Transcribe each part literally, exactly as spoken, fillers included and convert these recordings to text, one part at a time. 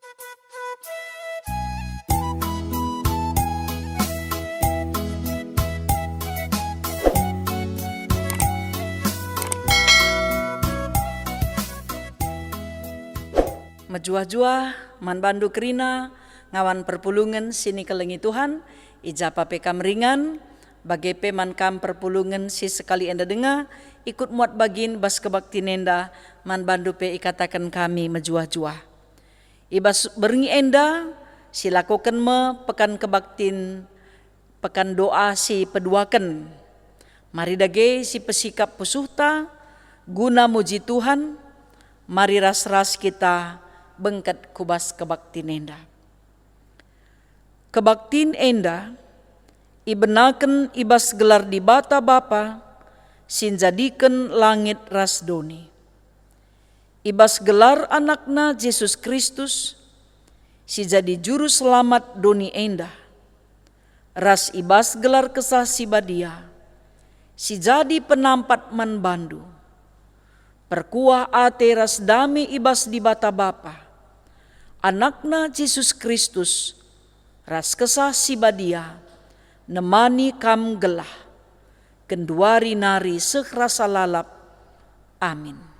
Mejuah-juah man bandu kerina ngawan perpulungen si nikelengi Tuhan, i ja pa pe kam ringan, bage pe man kam perpulungen si sekali enda denga ikut muat bagin bas kebaktin enda, man bandu pe ikataken kami mejuah-juah. I bas berngi enda, silakoken me pekan kebaktin, pekan doa si peduaken. Mari dage sipesikap pusuhta guna muji Tuhan, mari ras-ras kita bengket ku bas kebaktin enda. Kebaktin enda ibenaken i bas gelar Dibata Bapa si njadiken langit ras doni. I bas gelar AnakNa Jesus Kristus, si jadi Juru Selamat doni enda, ras i bas gelar Kesah Si Badia, si jadi penampat man bandu. Perkuah ate ras dame i bas Dibata Bapa, AnakNa Jesus Kristus, ras Kesah Si Badia, nemani kam gelah, genduari nari seh rasa lalap. Amin.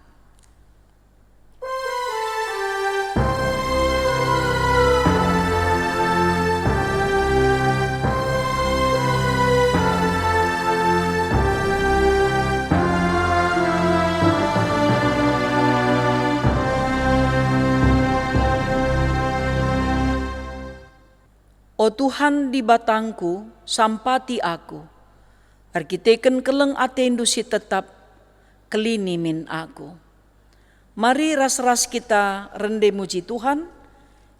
O Tuhan Dibatangku, sampati aku, erkiteken keleng ateNdu si tetap, kelini min aku. Mari ras-ras kita rende muji Tuhan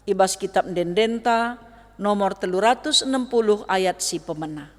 i bas Kitap Ende-endenta nomor telu ratus enem puluh ayat si pemena.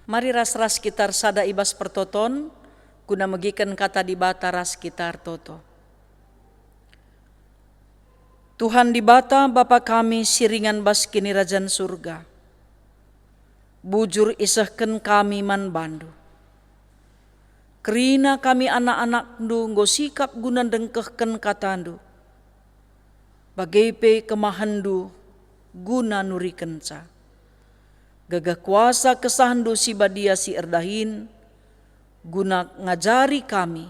Mari ras-ras kita ersada i bas pertoton, guna megiken Kata Dibata ras kita ertoto. Tuhan Dibata, Bapa kami si ringan bas Kinirajan Surga, bujur isehken kami man baNdu. Kerina kami anak-anakNdu enggo sikap guna ndengkehken KataNdu, bage pe kemahenNdu guna nurikenca. Gegeh kuasa KesahNdu si Badia si erdahin, guna ngajari kami,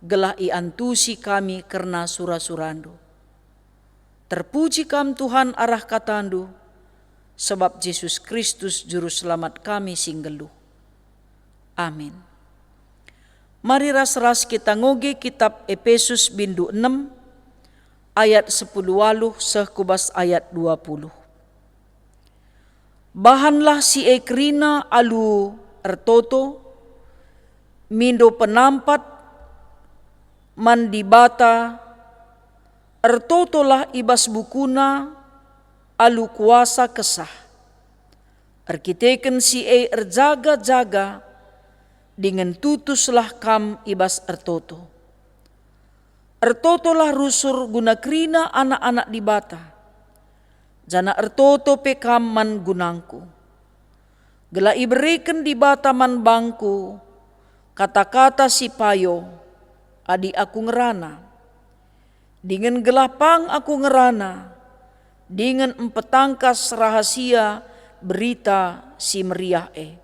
gelah iantusi kami kerna sura-suraNdu. Terpuji Kam, Tuhan, arah KataNdu, sebab Jesus Kristus Juru Selamat kami si nggeluh. Amin. Mari ras-ras kita ngoge Kitap Epesus bindu enem, ayat sepuluh waluh seh ku bas ayat dua puluh. Bahanlah si e kerina alu ertoto, mindo penampat man Dibata, ertotolah i bas bukuna alu kuasa Kesah. Erkiteken si e erjaga-jaga dingen tutuslah kam i bas ertoto. Ertotolah rusur guna kerina anak-anak Dibata, janah ertoto pe kam man gunangku. Gelah ibereken Dibata man bangku kata-kata si payo adi aku ngerana, dingen gelah pang aku ngerana dingen mpetangkas rahasia Berita Si Meriah e.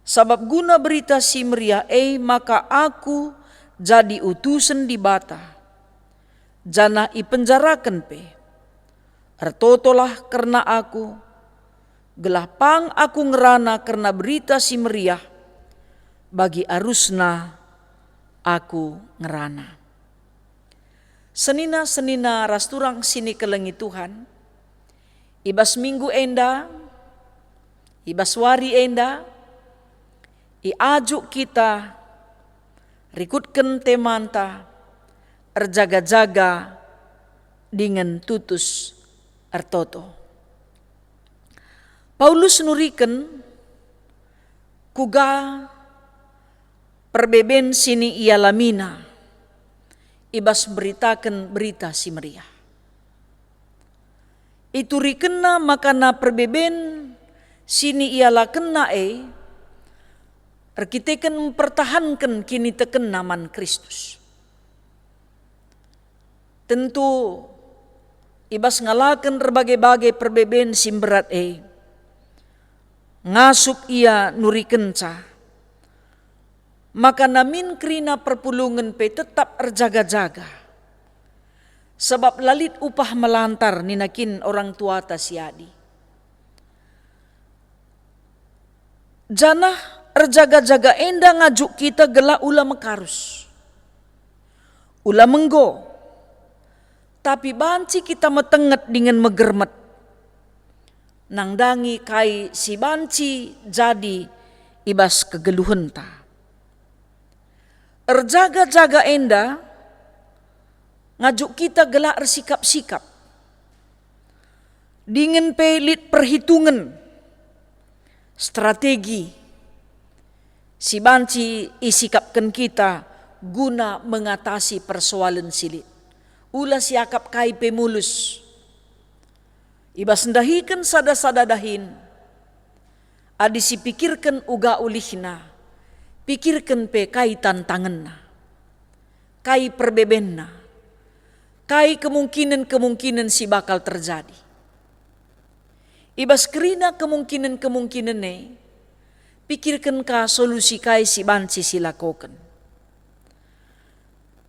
Sabap guna Berita Si Meriah e maka aku jadi utusen Dibata, janah ipenjaraken pe. Ertotolah kerna aku, gelah pang aku ngerana kerna Berita Si Meriah, bagi arusna aku ngerana. Senina-senina ras turang si nikelengi Tuhan, i bas minggu enda, i bas wari enda, Iajuk kita rikutken temanta erjaga-jaga dingen tutus ertoto. Paulus nuriken kuga perbeben si nialamina i bas mberitaken Berita Si Meriah. Iturikenna maka na perbeben si nialakenna e erkiteken mpertahanken kinitekenna man Kristus. Tentu, i bas ngalaken erbage-bage perbeben si mberat e, ngasup ia nurikenca maka namin kerina perpulungen pe tetap erjaga-jaga, sabap la lit upah melantar nina kin orang tuata si adi. Janah erjaga-jaga enda ngajuk kita gelah ula mekarus, ula menggo, tapi banci kita metenget dingen megermet nandangi kai si banci jadi i bas kegeluhenta. Erjaga-jaga enda ngajuk kita gelah ersikap-sikap, dingen pe lit perhitungen, strategi si banci isikapken kita guna mengatasi persoalen si lit. Ula siakap kai pe mulus. I bas ndahiken sada-sada dahin, adi sipikirken uga ulihna, pikirken pe kai tantangenna, kai perbebenna, kai kemungkinen-kemungkinen si bakal terjadi. I bas kerina kemungkinen-kemungkinen e, pikirken ka solusi kai si banci silakoken.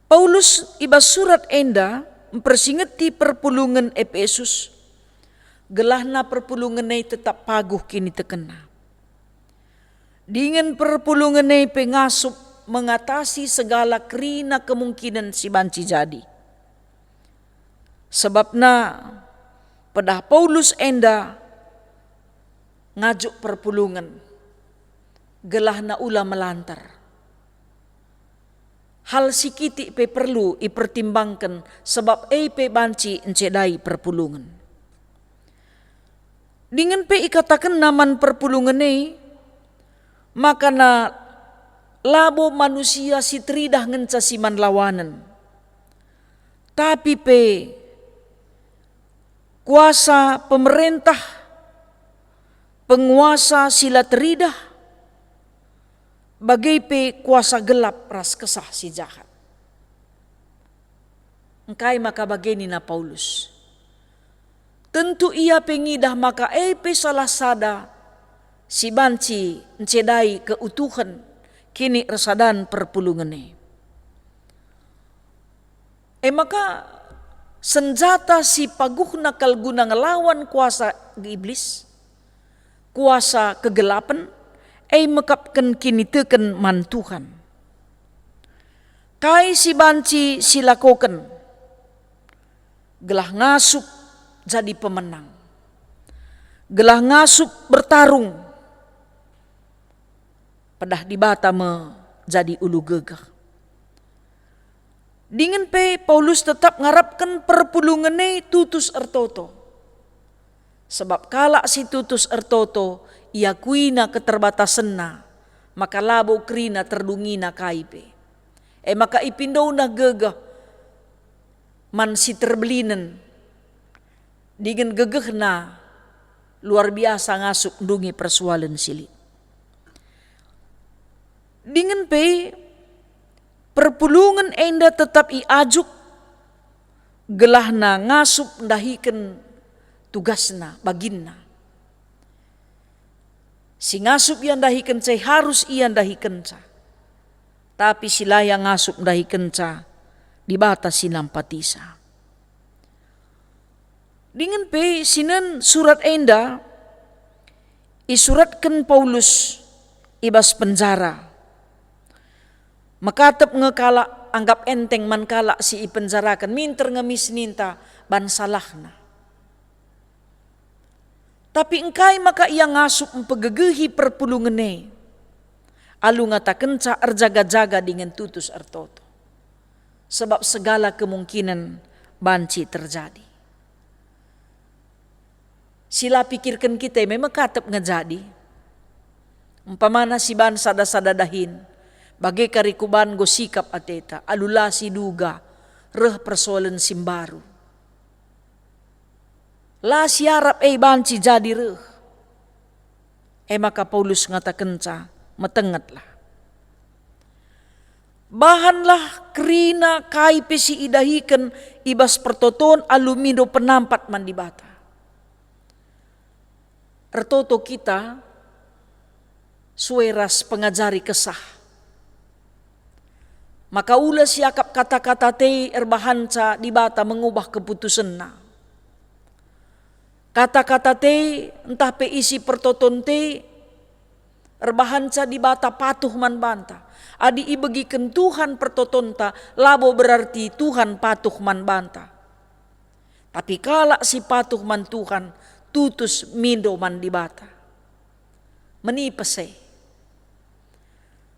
Paulus i bas surat enda mpersingeti perpulungen Epesus, gelahna perpulungen e tetap paguh kinitekenna. Dingen perpulungen e pe ngasup mengatasi segala kerina kemungkinen si banci jadi. Sebabna pedah Paulus enda ngajuk perpulungen, gelahna ula melantar. Hal si kitik pe perlu ipertimbangken, sebab e pe banci encedai perpulungen. Dingen pe ikatakenna man perpulungen e, maka na labo manusia si teridah ngenca si man lawanen, tapi pe kuasa pemerentah, penguasa si la teridah, bage pe kuasa gelap ras kesah si jahat. Engkai maka bage nina Paulus? Tentu ia pe ngidah maka e pe salah sada si banci encedai keutuhen kiniersadan perpulungen e. E maka, senjata si paguhna kal guna ngelawan kuasa iblis, kuasa kegelapen, e mekapken kiniteken man Tuhan. Kai si banci silakoken gelah ngasup jadi pemenang, gelah ngasup bertarung, pedah Dibata me jadi ulu gegeh. Dingen pe Paulus tetap ngarapken perpulungen e tutus ertoto. Sebab kalak si tutus ertoto iakuina keterbatasenna, maka labo kerina terdungina kai pe. E maka ipindona gegeh man si terbelinen, dingen gegehna luar biasa ngasup ndungi persoalen si lit. Dingen pe, perpulungen enda tetap iajuk gelahna ngasup ndahiken tugasna, baginna. Si ngasup ia ndahikenca e harus ia ndahikenca, tapi si la ia ngasup ndahikenca, Dibata si nampatisa. Dingen pe sinen surat enda isuratken Paulus i bas penjara. Mekatep nge kalak anggap enteng man kalak si ipenjaraken, minter nge mis ninta ban salahna. Tapi engkai maka ia ngasup mpegegehi perpulungen e? alu ngatakenca erjaga-jaga dingen tutus ertoto. Sebab segala kemungkinen banci terjadi. Si la pikirken kita e me mekatep nge jadi. Umpamana siban sada-sada dahin, bage kari kuban enggo sikap ateta, alu la siduga, reh persoalen si mbaru. La siarap e banci jadi reh. E maka Paulus ngatakenca, "Metengetlah. Bahanlah kerina kai pe si idahiken i bas pertoton alu mindo penampat man Dibata." Ertoto kita sue ras pengajari Kesah. Maka ula siakap kata-kata te erbahanca Dibata mengubah keputusenna. Kata-kata te ntah pe isi pertoton te erbahanca Dibata patuh man banta. Adi ibegiken Tuhan pertotonta, labo berarti Tuhan patuh man banta. Tapi kalak si patuh man Tuhan tutus mindo man Dibata. Menipes e.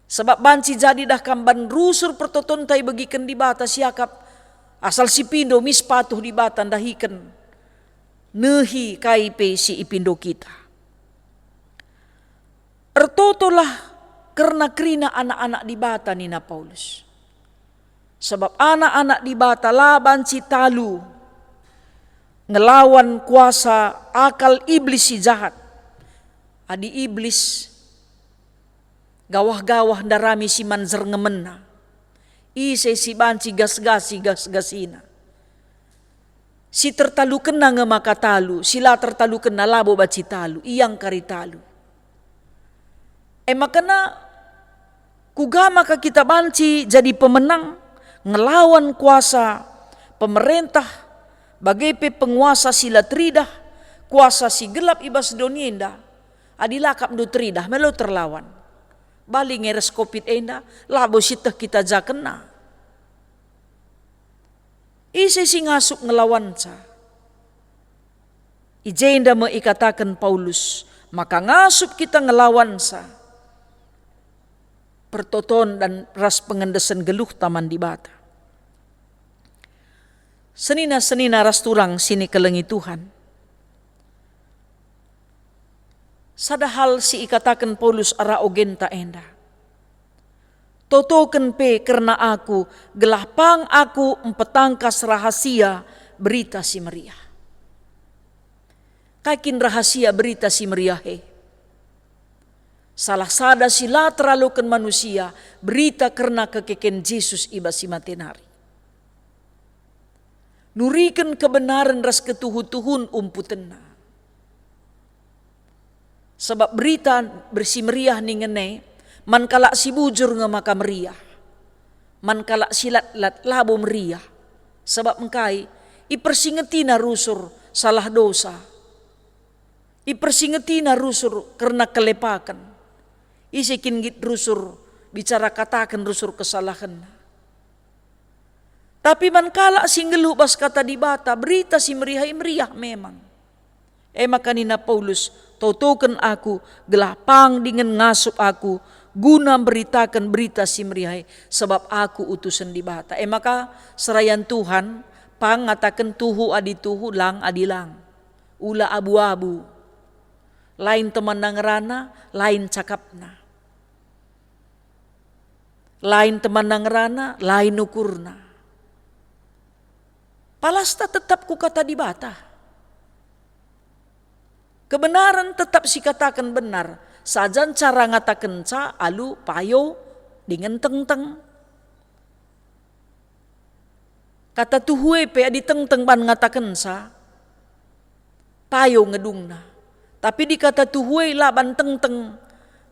Sebab banci jadi dah kam ban rusur pertotonta ibegiken Dibata siakap, asal sipindo mis patuh Dibata ndahiken nehi kai pe si ipindo kita. Ertotolah kerna kerina anak-anak Dibata, nina Paulus. Sebab anak-anak Dibata la banci talu ngelawan kuasa akal Iblis si jahat. Adi Iblis gawah-gawah ndarami si man jerngemenna, ise si banci gas-gasi gas-gasina? Si tertalukenna nge maka talu, si la tertalukenna labo banci talu, ia ngkari talu. E makana, kuga maka kita banci jadi pemenang ngelawan kuasa pemerentah, bage pe penguasa si la teridah, kuasa si gelap i bas doni enda? Adi la kap ndu teridah, melo terlawan. Bali nge ras covid enda, labo sieteh kita jakenna. Ise si ngasup ngelawanca? I jenda me ikataken Paulus maka ngasup kita ngelawanca pertoton dan ras pengendesen geluhta man Dibata. Senina-senina ras turang si nikelengi Tuhan. Sada hal si ikataken Paulus arah ogenta enda. Totoken pe kerna aku, gelah pang aku mpetangkas rahasia Berita Si Meriah. Kai kin rahasia Berita Si Meriah e? Salah sada si la teraloken manusia, berita kerna kekeken Jesus i bas si mate nari. Nuriken kebenaren ras ketuhu-tuhun umputenna. Sebab Berita Si Meriah ningen e, man kalak si bujur nge maka meriah. Man kalak si lat-lat labo meriah. Sebab engkai? Ipersingetina rusur salah dosa. Ipersingetina rusur kerna kelepaken. Ise kin nggit rusur bicara kataken rusur kesalahenna? Tapi man kalak si nggeluh bas Kata Dibata, Berita Si Meriah e meriah memang. E maka nina Paulus, "Totoken aku, gelah pang dingen ngasup aku, guna mberitaken Berita Si Meriah e, sebab aku utusen Dibata." E maka, serayan Tuhan, pang ngataken tuhu adi tuhu, lang adi lang. Ula abu-abu. Lain temanna ngerana, lain cakapna. Lain temanna ngerana, lain ukurna. Palasta tetap ku Kata Dibata. Kebenaren tetap sikataken benar, sajan cara ngatakenca alu payo dingen tengteng. Kata tuhu e pe adi tengteng ban ngatakenca, payo ngedungna. Tapi adi kata tuhu e la ban tengteng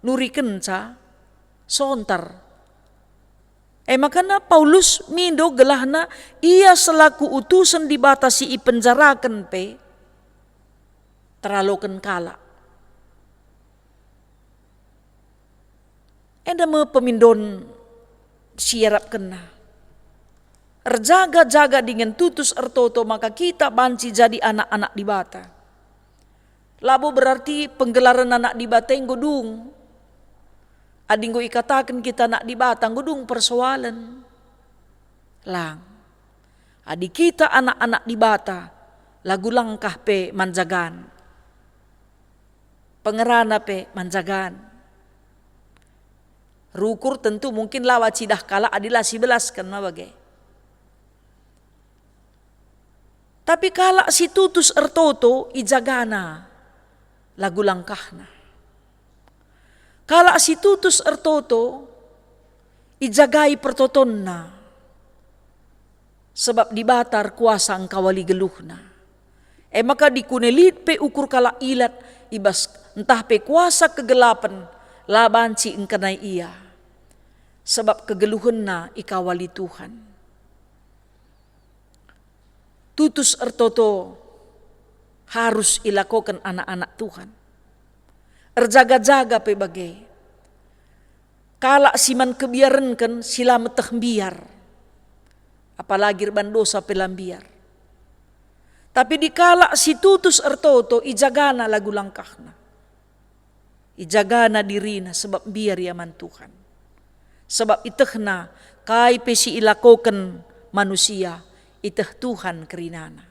nurikenca, sontar. E makana Paulus mindo gelahna ia selaku utusen Dibata si ipenjaraken pe teraloken kalak. Enda me pemindon si iarapkenna. Erjaga-jaga dingen tutus ertoto maka kita banci jadi anak-anak Dibata. Labo berarti penggelaren anak Dibata enggo dung. Adi enggo ikataken kita anak Dibata, enggo dung persoalen? Lang. Adi kita anak-anak Dibata, lagu langkah pe man jagan. Pengerana pe man jagan. Rukur tentu mungkin la banci idah kalak adi la sibelasken ma bage. Tapi kalak si tutus ertoto ijagana lagu langkahna. Kalak si tutus ertoto ijagai pertotonna, sebab Dibata erkuasa engkawali geluhna. E maka dikune lit pe ukur kalak ilat i bas ntah pe kuasa kegelapen, la banci engkenai ia, sebab kegeluhenna ikawali Tuhan. Tutus ertoto harus ilakoken anak-anak Tuhan. Erjaga-jaga pe bage. Kalak si man kebiarenken si la meteh mbiar, apalagi erban dosa pe la mbiar. Tapi adi kalak si tutus ertoto, ijagana lagu langkahna. Ijagana dirina sebab mbiar ia man Tuhan. Sebab itehna kai pe si ilakoken manusia, iteh Tuhan kerinana.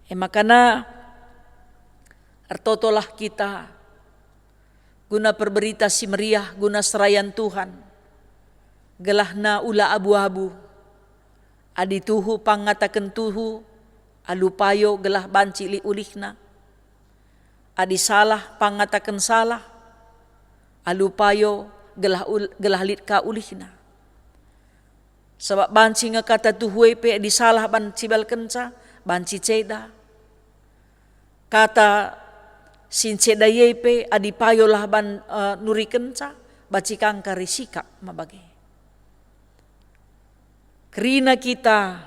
E makana ertotolah kita guna perberita si meriah, guna serayan Tuhan, gelahna ula abu-abu. Adi tuhu pang ngataken tuhu, alu payo gelah banci lit ulihna. Adi salah pang ngataken salah, alu payo gelah ul-, gelah lit ka ulihna. Sabap banci nge kata tuhu e pe adi salah banci ibalkenca, banci ceda. Kata si nceda e pe adi payolah ban, eh, nurikenca, banci ka engkari sikap ma bage. Kerina kita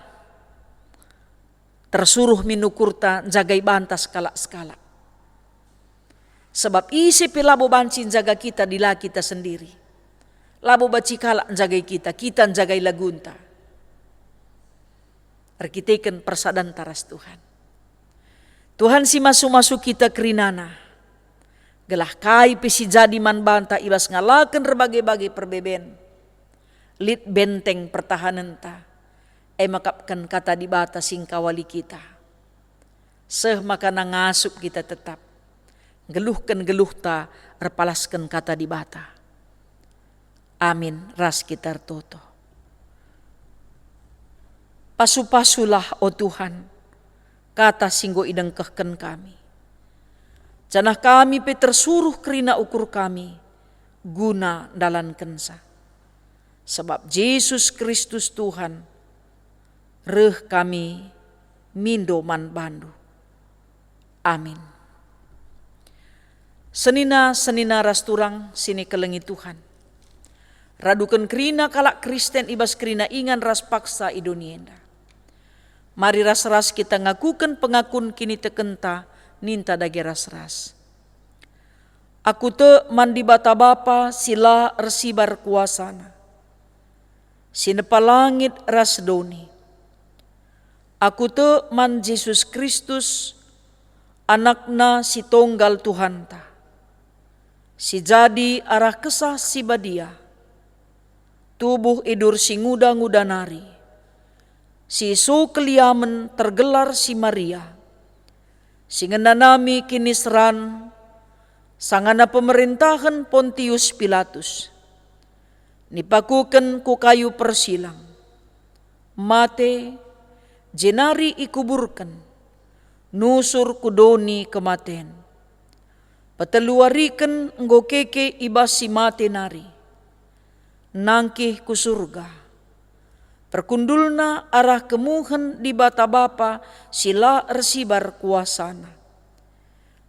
tersuruh min ukurta njagai banta sekalak-sekalak. Sebab ise pe labo banci njaga kita adi la kita sendiri. Labo banci kalak njagai kita, kita njagai lagunta. Erkiteken persadanta ras Tuhan. Tuhan si masu-masu kita kerinana, gelah kai pe si jadi man banta i bas ngalaken erbage-bage perbeben, lit benteng pertahanenta, e maka kata Dibata si engkawali kita. Seh maka ngasup kita tetap nggeluhken geluhta erpalasken kata Dibata. Amin, ras kita ertoto. Pasu-pasulah, o Tuhan, kata si enggo idengkehken kami. Janah kami pe tersuruh kerina ukur kami guna ndalankenca. Sabap Jesus Kristus Tuhan, reh kami mindo man bandu. Amin. Senina-senina ras turang si nikelengi Tuhan. Raduken kerina kalak Kristen i bas kerina ingan ras paksa i doni enda. Mari ras-ras kita ngakuken pengakun kinitekenta, ninta dage ras-ras. Aku tek man Dibata Bapa si la ersibar kuasaNa, si nepa langit ras doni. Aku tek man Jesus Kristus, AnakNa si tonggal Tuhanta, si jadi arah Kesah Si Badia, tubuh idur si nguda-nguda nari, si isu keliamen tergelar si Maria, si ngenanami kiniseran sangana pemerentahen Pontius Pilatus, nipakuken ku kayu persilang, mate, jenari ikuburken, nusur ku doni kematen. Peteluariken enggo keke i bas si mate nari, nangkih ku Surga. Perkundulna arah kemuhen Dibata Bapa si la ersibar kuasaNa.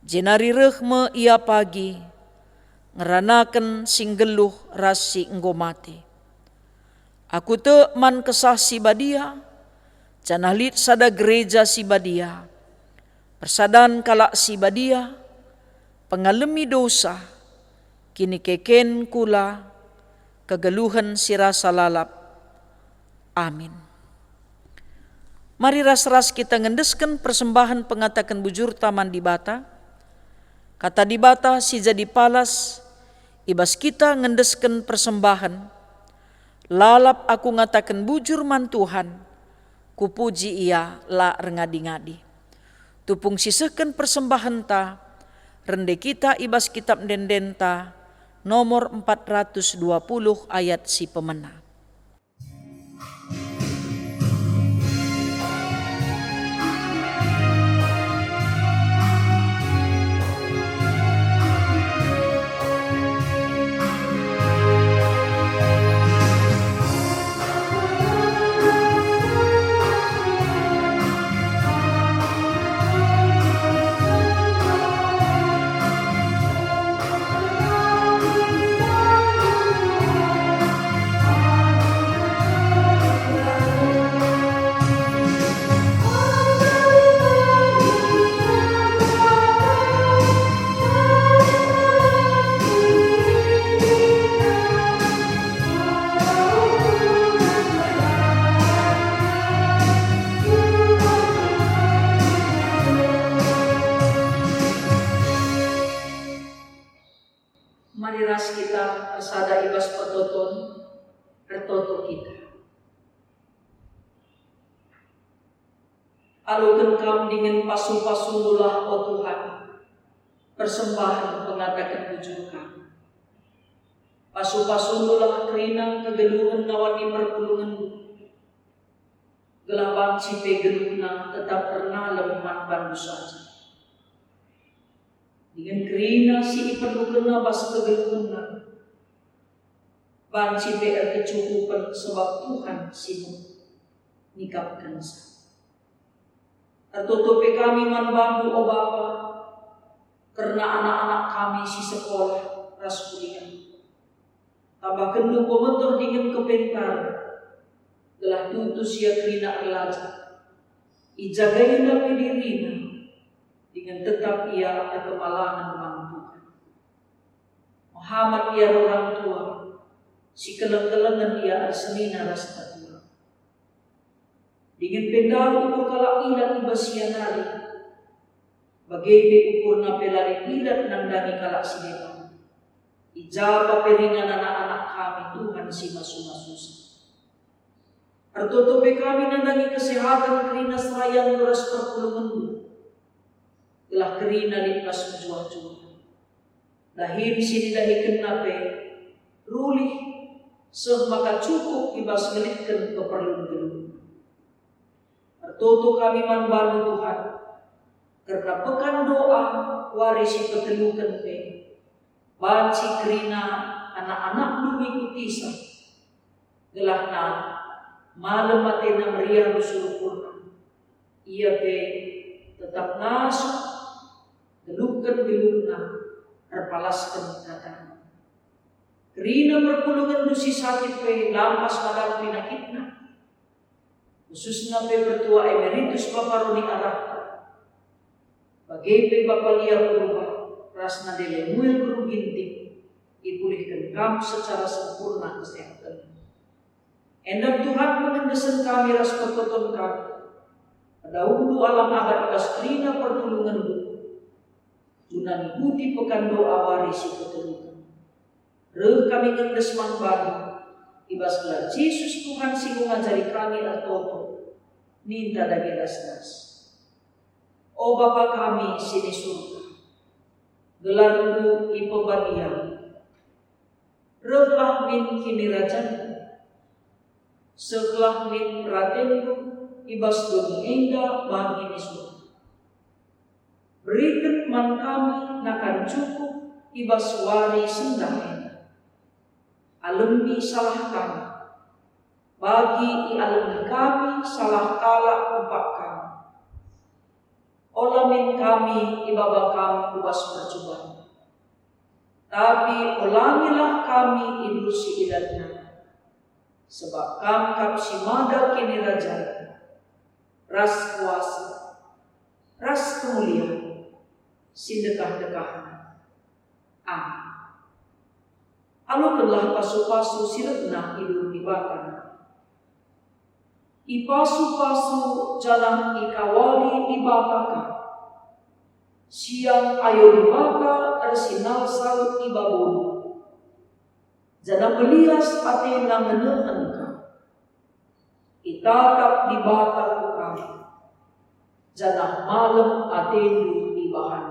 Jenari reh me Ia pagi, ngeranaken si nggeluh ras si enggo mate. Aku tek man Kesah Si Badia, janah lit sada gereja si badia, persadan kalak si badia, pengalemi dosa, kinikeken kula, kegeluhen si rasa lalap. Amin. Mari ras-ras kita ngendesken persembahen pengataken bujurta man Dibata. Kata Dibata si jadi palas, I bas kita ngendesken persembahen, lalap aku ngataken bujur man Tuhan, kupuji Ia la erngadi-ngadi. Tupung sisehken persembahenta, rende kita i bas Kitap Ende-endenta nomor empat ratus dua puluh ayat si pemena. Mari ras kita ersada i bas pertoton, ertoto kita. Aloken Kam dingen pasu-pasundulah, o Tuhan, persembahen pengataken bujur kami. Pasu-pasundulah kerina kegeluhen ngawani perpulungenndu, gelah banci pe geluhna tetap ernalem man bandu saja. Dingen kerina si iperlukenna bas kegeluhenna, banci pe erkecukupen sebab Tuhan si nikapkenca. Ertoto pe kami man bandu, o Bapa, kerna anak-anak kami si sekolah ras kuliah. Tambahkenndu pemeteh dingen kepentaren, gelah tutus ia kerina erlajar. Ijagaina pe dirina, dingen tetap ia erkemalangen man Tuhan. Mehamat ia ras orang tua, sikeleng-kelengen ia ersenina ras natura. Dingen pe ndauh ukur kalak ilat i bas ia nari, bage pe ukurna pe la lit ilat nandangi kalak si deban. I ja pe ringan anak-anak kami, Tuhan si masu-masusa. Ertoto pe kami nandangi kesehaten kerina serayandu ras perpulungenndu, gelah kerina lit bas mejuah-juah. Dahin si nidahikenna pe rulih, seh maka cukup i bas ngelitken keperlun geluhna. Ertoto kami man bandu, Tuhan, kerna pekan doa wari si peteluken pe, banci kerina anak-anakndu ngikutisa, gelahna malem atena meriah rusur ukurna. Ia pe tetap ngasup, geluhken geluhna, erpalasken katana. Kerina perpulungenndu si sakit pe lampas madan penakitna, khususna pe Pertua Emeritus Bapa Roni arahta, bage pe Bapa Lia Purba ras Nande Lemuel Guru Ginting, ipulihken kam secara sempurna kesehatenna. Enda Tuhan pengendesen kami ras pertoton kami. Pedauhndu alang abad i bas kerina perpulungenndu, guna ngikuti pekan doa wari si peteluken. Reh kami ngendes man bandu, i bas gelar Jesus Tuhan si ngajari kami ertoto, ninta dage das-das. O Bapa kami si ni Surga, gelarNdu iperbadia. Rehlah min kinirajanNdu. Sehlah min peratenNdu i bas doni enda bagi ni Surga. Beriken man kami nakan cukup i bas wari sendah enda. Alemi salah kami, bagi ialemi kami salah kalak umpak kami. Ola min kami ibaba Kam ku bas percuban, tapi olangilah kami ibelusi idatNa, sebab Kam kap si mada kinirajan, ras kuasa, ras kemulian, si ndekah-ndekahna. Amin. Alokenlah pasu-pasu si rehna i duri Dibata. Ipasu-pasu janah ikawali Dibata kam. Siang ayo Dibata ersinalsal i babondu, janah melias atena ngenehen kam. Itatap Dibata ku kam, janah malem atendu ibahan